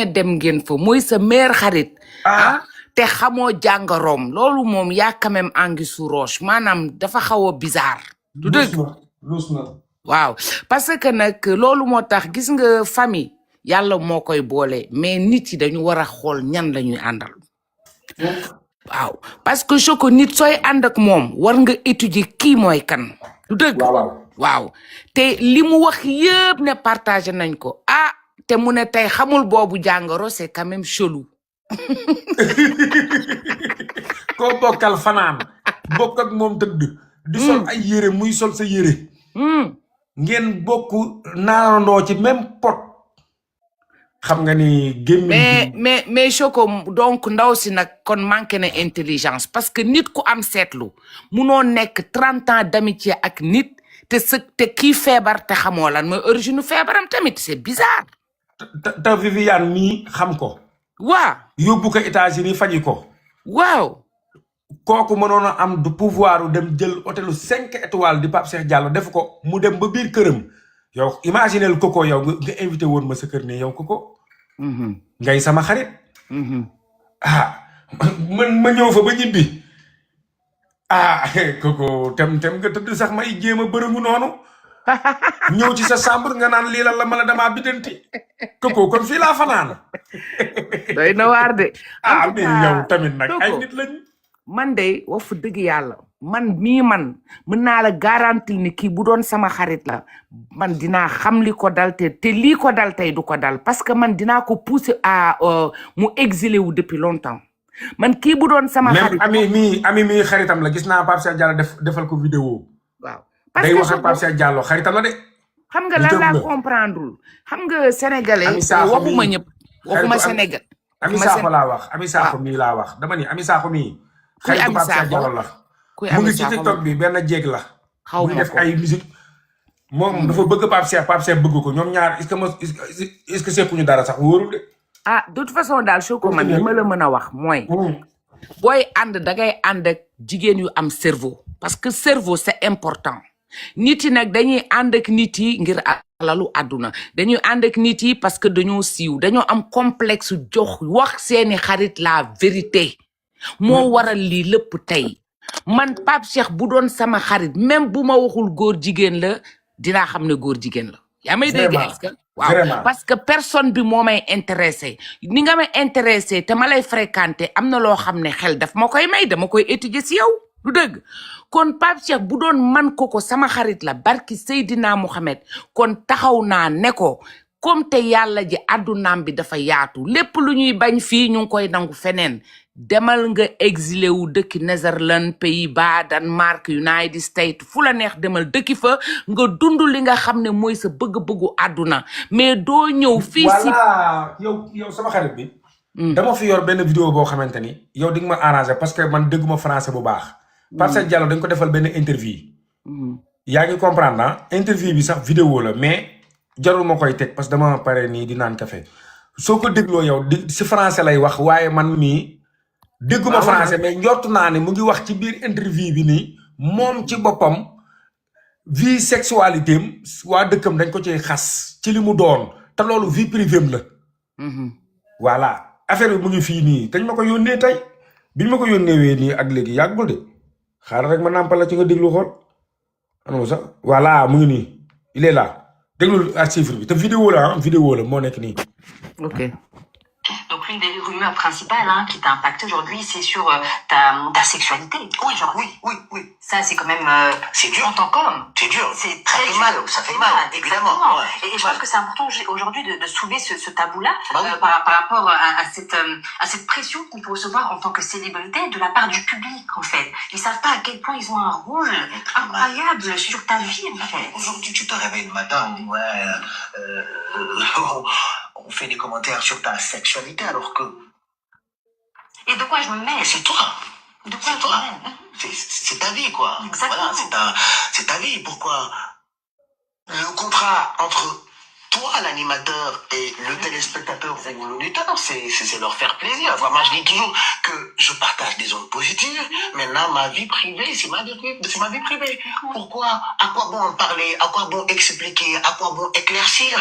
dem ngeen fa mooy sa meilleur xarit ah te xamoo jàngaroom loolu moom yaa quand même anguille sous roche maanaam dafa xaw a bizarre du dëgg luus na waaw parce que nag loolu moo tax gis nga famille yàlla moo koy boole mais nit yi dañu war a xool ñan la ñuy àndal waaw parce que Choco nit sooy ànd ak moom war nga étudier kii mooy kan du dëgg waaw te li mu wax yëpp ne partagé nañ ko te mu ne tey xamul boobu jàngoro c'est quand même chelou koo bokkal fanaan bokk ak moom tëdd di sol ay yére muy sol sa yére ngeen bokk naanandoo ci même pot xam nga ni gémmiñ mais Choco donc ndaw si nag kon manqué na intelligence parce que nit ku am seetlu munoo nekk 30 ans d'amitié ak nit te kii feebar te xamoo lan mooy origine feebaram tamit c'est bizarre te Viviane mii xam ko waaw yóbbu ko États-Unis faji ko waaw kooku mënoon a am du pouvoir dem jël hôtelu 5 étoiles di Pape Cheikh Diallo def ko mu dem ba biir këram yow imaginel Coco yow nga invité woon ma sa kër ne yow Coco ngay sama xarit ma ñëw fa ba ñibbi Coco tem nga tëdd sax may jéem a bërëngu noonu ñëw ci sa chambre nga naan lii la ma la damaa biddanti Coco kon fii laa fanaan doy na waar de mais yow tamit nag ay nit lañ man de wax fa dëgg yàlla man mën naa la garantil ni kii bu doon sama xarit la man dinaa xam li ko dal te lii ko dal tey du ko dal parce que man dinaa ko pousser à mu exilé wu depuis longtemps man kii bu doon sama xarit même ami mii xaritam la gis naa Pape Cheikh Diallo defal ko vidéo waaw day wax ak Pape Cheikh Diallo xaritam la de xam nga lan laa comprendre xam nga sénégalais waxuma ñëpp waxuma Sénégal Ami Sakho laa wax Ami Sakho mii laa wax dama ni Ami Sakho mii xaritu Pape Cheikh Diallo la mu ngi ci TikTok bi benn jéeg la xaw ma def ay musique moom dafa bëgg Pape Cheikh bëgg ko ñoom ñaar est-ce que sekkuñu dara sax wóorul de de toute façon daal Choco man li ma la mën a wax mooy booy ànd dangay ànd ak jigéen yu am cerveau parce que cerveau c'est important nit yi nag dañuy ànd ak nit yi ngir alalu àdduna dañuy ànd ak nit yi parce que dañoo siiw dañoo am complexe jox wax seeni xarit la vérité moo waral lii lépp tey man Pape Cheikh bu doon sama xarit même bu ma waxul góor jigéen la dinaa xam ne góor jigéen la yaa may dégg est-ce que waaw parce que personne bi moo may intéressé ni nga may intéressé te ma lay fréquenté am na loo xam ne xel daf ma koy may dama koy étudier si yow du dëgg kon Pape Cheikh bu doon man ko sama xarit la barki Seydina Mohamed kon taxaw naa ne ko comme te yàlla ji àddunaam bi dafa yaatu lépp lu ñuy bañ fii ñu ngi koy nangu feneen demal nga exilé wu dëkki Netherlands Pays-Bas Danemark United States fu la neex demal dëkki fa nga dund li nga xam ne mooy sa bëgg-bëggu àdduna mais doo ñëw fii si voilà yow sama xarit bi dama fi yor benn vidéo boo xamante ni yow di nga ma arrangé parce que man dégguma français bu baax Pape Cheikh Diallo dañ ko defal benn interview yaa ngi comprendre interview bi sax vidéo la mais jarul ma koy teg parce que dama pare nii di naan café soo ko dégloo yow si français lay wax waaye man mii dégguma français mais njortu naa ne mu ngi wax ci biir interview bi nii moom ci boppam vie sexualité am waa dëkkam dañ ko ci xas ci li mu doon te loolu vie privée am la voilà affaire bi mu ngi fii nii dañ ma ko yónnee tey biñ ma ko yónneewee nii ak léegi yàggul de xaaral rek ma nàmpal la ci nga déglu xool ano sax voilà mu ngi nii il est là déglu ak chiffre bi te vidéo la moo nekk nii ok. Donc l'une des rumeurs principales qui t'a impacté aujourd'hui, c'est sur ta sexualité. Oui, genre, oui. Ça, c'est quand même... c'est dur. En tant qu'homme. C'est dur. C'est très dur. Ça fait mal, évidemment. Ouais, et je pense que c'est important aujourd'hui de soulever ce tabou-là Bah oui. par rapport à cette pression qu'on peut recevoir en tant que célébrité de la part du public, en fait. Ils savent pas à quel point ils ont un rôle incroyable sur ta vie, en fait. Aujourd'hui, tu te réveilles le matin, on dit, on fait des commentaires sur ta sexualité, alors que... Et de quoi je me mets? C'est toi. De quoi C'est toi. C'est ta vie, quoi. Exactement. Voilà, c'est ta vie. Pourquoi le contrat entre toi, l'animateur, et le téléspectateur ou l'auditeur, c'est leur faire plaisir. Enfin, moi, je dis toujours que je partage des ondes positives. Maintenant, ma vie privée, c'est ma vie privée. Pourquoi? À quoi bon en parler? À quoi bon expliquer? À quoi bon éclaircir?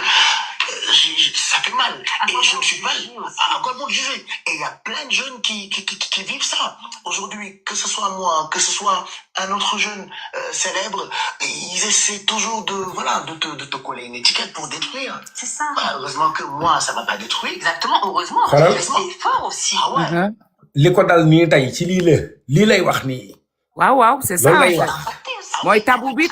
ça fait mal. À Et quoi je bon ne suis pas... juger aussi? À quoi bon le juger? Et il y a plein de jeunes qui vivent ça. Aujourd'hui, que ce soit moi, que ce soit un autre jeune célèbre, ils essaient toujours de te coller une étiquette pour détruire. C'est ça. Bah, heureusement que moi, ça m'a pas détruit. Exactement, heureusement. Voilà. C'est fort aussi. Ah ouais. li ko dal nii tey ci lii la lii lay wax nii. waaw c'est ça loolu en lay fait wax. Impacté aussi. mooy tabou bi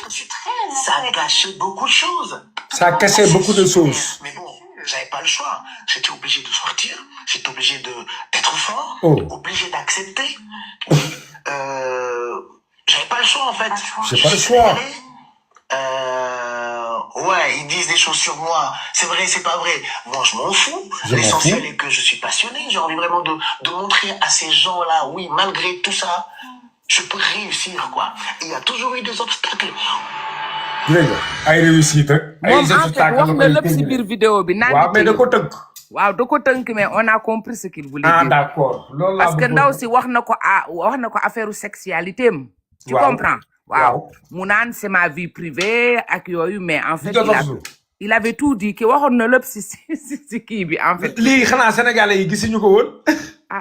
Je suis très Ça a gâché beaucoup de choses. Ça a cassé beaucoup de choses. Mais bon, j'avais pas le choix. J'étais obligé de sortir. J'étais obligé d'être fort. Oh. Obligé d'accepter. J'avais pas le choix, en fait. J'ai pas le Je suis choix. allé. Ouais, ils disent des choses sur moi. C'est vrai, c'est pas vrai. Moi, je m'en fous. Je m'en L'essentiel fous. est que je suis passionné. J'ai envie vraiment de montrer à ces gens-là, oui, malgré tout ça, je peux réussir, quoi. Il y a toujours eu des obstacles. dégg nga ay réussite ak ay moom en fait obstacles wax la na koy lépp si tënk. biir vidéo bi naan waaw mais da ko tënk. waaw da ko tënk mais on a compris ce qu'il voulait ah dire d'accord loolu laa parce que bëggoon. ndaw si wax na ko affaire sexualité am tu Waaw. comprends waaw mu naan c'est ma vie privée ak yooyu mais en fait il avait tout dit ki waxoon na lépp si kii bi en fait lii xanaa sénégalais yi gisuñu ko woon.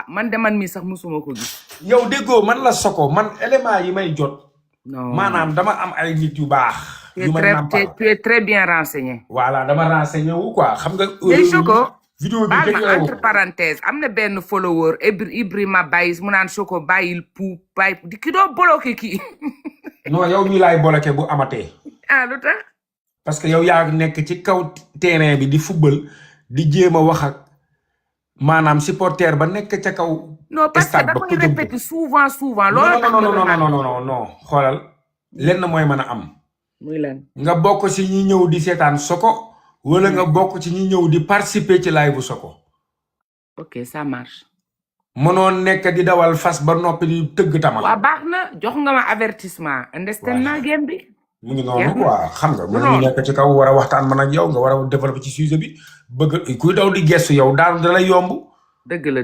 man de man mi sax musuma ko gis yow déggoo man la soko man élément yi may jot. non maanaam dama am ay nit yu baax. yu ma nàmpal tu es très bien renseigné voilà dama renseigné wu quoi xam nga. léegi Choco vidéo bi baal dëgg ma la entre parenthèse am na benn follower Ibrima Bayis mu naan Choco bàyyil pou bàyyi di ki doo bloqué kii non yow mii laay bloqué bu amatee. lu tax parce que yow yaa nekk ci kaw terrain bi di football di jéem a wax ak maanaam supporter ba nekk ca kaw. non parce que stade ba damay ku jëm ko. répéter souvent loolu tax non xoolal lenn mooy mën a am. muy lan nga bokk ci ñi ñëw di seetaan Soko wala nga bokk ci ñi ñëw di participer ci live bu Soko. ok ça marche mënoo nekk di dawal fas ba noppi di tëgg tamal. waa baax na jox nga ma avertissement understand naa game bi mu ngi noonu quoi xam nga mën noonu. ñu nekk ci kaw war a waxtaan man ak yow nga war a développer ci sujet bi bëgg kuy daw di gestu yow daanu da lay yomb. dëgg la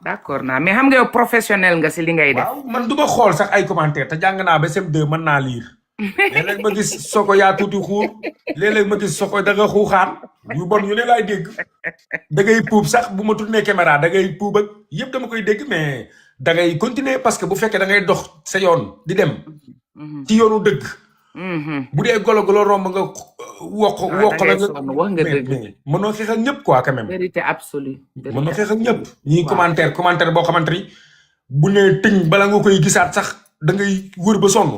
d'accord naa mais xam nga yow professionnel nga si li ngay def waaw man du ma xool sax ay commentaire te jàng naa ba CM2 mën naa lire léeg-léeg ma gis Soko yaa tuuti xuur léeg-léeg ma gis Soko da nga xuuxaan yu bon yu ne laay dégg da ngay puub sax bu ma tourné caméra da ngay puub ak yëpp dama koy dégg mais da ngay continuer parce que bu fekkee da ngay dox sa yoon di dem ci yoonu dëgg bu dee golo romb nga wokk la nga wax nga dëgg mënoo xeex ak ñëpp quoi quand même vérité absolue mënoo xeex ak ñëpp ñii commentaire boo xamante ni bu ne tëñ bala nga koy gisaat sax da ngay wër ba sonn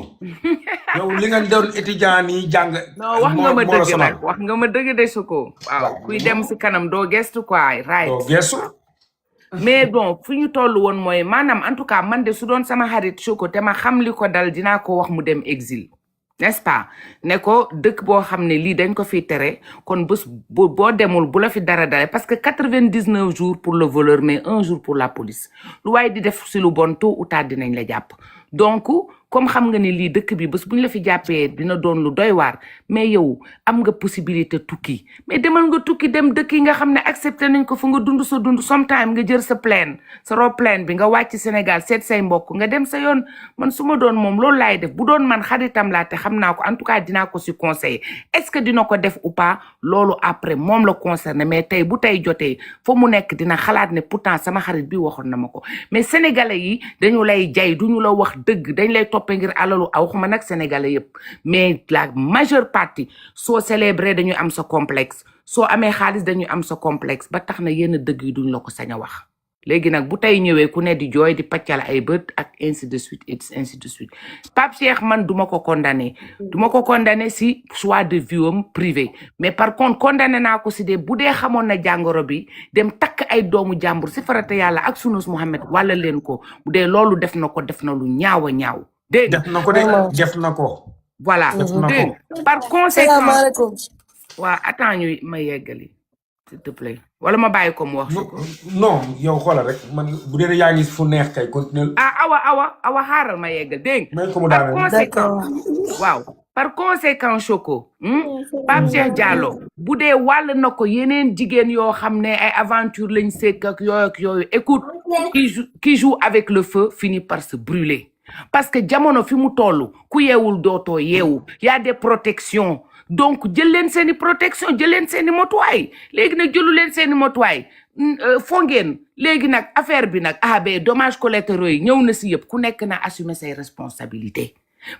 yow li nga doon étudiant yi jàng non wax nga ma dëgg nag wax nga ma dëgg de Soko waaw kuy dem si kanam doo gestu quoi right doo gestu mais bon fu ñu toll woon mooy maanaam en tout cas man de su doon sama xarit Choco te ma xam li ko dal dinaa ko wax mu dem exil n'est-ce pas ne ko dëkk boo xam ne lii dañ ko fi tere kon bés boo demul bu la fi dara dale parce que 99 jours pour le voleur mais 1 jour pour la police lu waaye di def si lu bon tôt ou tard dinañ la jàpp donc comme xam nga ne lii dëkk bi bés bu ñu la fi jàppee dina doon lu doy waar mais yow am nga possibilité tukki mais demal nga tukki dem dëkk yi nga xam ne accepté nañ ko fu nga dund sa dund sometime nga jël sa plane sa roplaan bi nga wàcc Sénégal seet say mbokk nga dem sa yoon man su ma doon moom loolu laay def bu doon man xaritam laa te xam naa ko en tout cas dinaa ko si conseiller est-ce que dina ko def ou pas loolu après moom la concerné mais tey bu tey jotee fa mu nekk dina xalaat ne pourtant sama xarit bi waxoon na ma ko mais sénégalais yi dañu lay jay duñu la wax dëgg dañ lay toppee ngir alalu waxuma nag sénégalais yëpp mais la majeure partie soo célébré dañuy am sa complexe soo amee xaalis dañuy am sa complexe ba tax na yenn dëgg yi duñ la ko sañ a wax léegi nag bu tey ñëwee ku ne di jooy di paccal ay bët ak ainsi de suite et ainsi de suite Pape Cheikh man duma ko condamné si choix de vie am privé mais par contre condamné naa ko si de bu dee xamoon na jàngoro bi dem takk ay doomu jàmbur si farata yàlla ak sunus Muhammad wala leen ko bu dee loolu def na lu ñaaw a ñaaw dégg def na ko voilà dégg par conséquent waa attends ñu ma yeggali s'il te plaît wala ma bàyyi ko mu wax non yow xoolal rek man bu dee yaa ngi fu neex kay continuer awa xaaral ma yeggal dégg par conséquent waaw par conséquent Choco Pape Cheikh Diallo bu dee wàll na ko yeneen jigéen yoo xam ne ay aventure lañ sekk ak yooyu écoute qui joue avec le feu finit par se brûler parce que jamono fi mu toll ku yeewul dootoo yeewu y a des protections donc jël leen seeni protection jël leen seeni motuwaay léegi nag jëlu leen seeni motuwaay foo ngeen léegi nag affaire bi nag dommages collatéraux yi ñëw na si yëpp ku nekk na assumer say responsabilités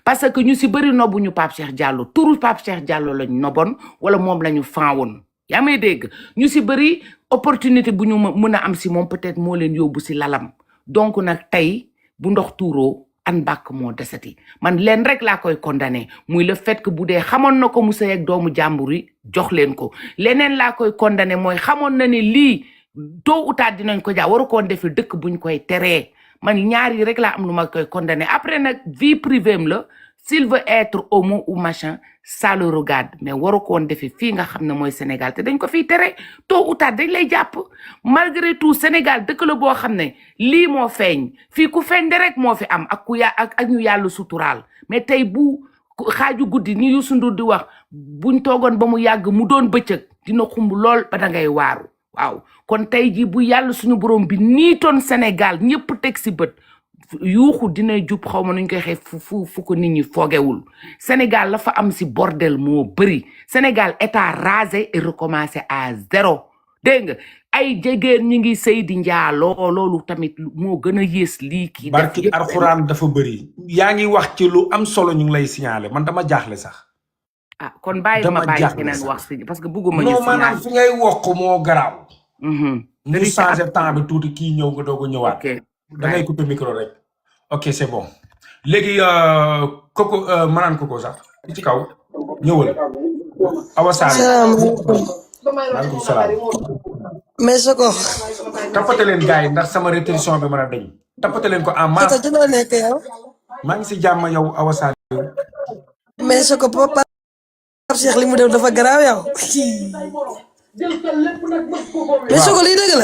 parce que ñu si bëri nobuñu Pape Cheikh Diallo turu Pape Cheikh Diallo lañ nobon wala moom lañu faawoon yaa may dégg ñu si bëri opportunité bu ñu mën a am si moom peut-être moo leen yóbbu si lalam donc nag tey bu ndox tuuroo an bàkk moo desati man leen rek laa koy condamné muy le fait que bu dee xamoon na ko mu sëy ak doomu jàmbur yi jox leen ko leneen laa koy condamné mooy xamoon na ne lii tôt ou tard dinañ ko jaa waru koon defi dëkk buñ koy teree man ñaar yi rek laa am lu ma koy condamné après nag vie privée am la s'il veut être homo ou machin ça le regarde mais waru koon defi fii nga xam ne mooy Sénégal te dañ ko fiy tere tôt ou tard dañ lay jàpp malgré tout Sénégal dëkk la boo xam ne lii moo feeñ fii ku feeñ de rek moo fi am ak ku ak ñu yàlla suturaal mais tey bu xaaju guddi ni Youssou Ndour di wax buñ toogoon ba mu yàgg mu doon bëccëg dina xumb lool ba da ngay waaru waaw kon tey ji bu yàlla suñu borom bi niitoon Sénégal ñëpp teg si bët yuuxu dina jub xaw ma nuñ koy xee fu ko nit ñi foogewul Sénégal la fa am si bordel moo bëri Sénégal état rasé et recommencé à zéro dégg nga ay jigéen ñi ngi sëy di njaaloo loolu tamit moo gën a yées lii kii barki alxuraan dafa bëri yaa ngi wax ci lu am solo ñu ngi lay signaler man dama jaaxle sax kon bàyyi ma bàyyi keneen wax si parce que bugguma ñu non maanaam fi ngay wokk moo garaaw ñu changé temps bi tuuti kii ñëw nga doog a ñëwaat da ngay couper micro rek ok c'est bon léegi koko manaan koko sax ci kaw ñëwal Awa Sarr maaleykum salaam mais Soko tappate leen gars yi ndax sama rétention bi mën a dañ tappate leen ko en masse dinoo nekk yow maa ngi si jàmm yow Awa Sarr mais Soko Pape Cheikh li mu def dafa garaaw yow mais Soko lii dëgg la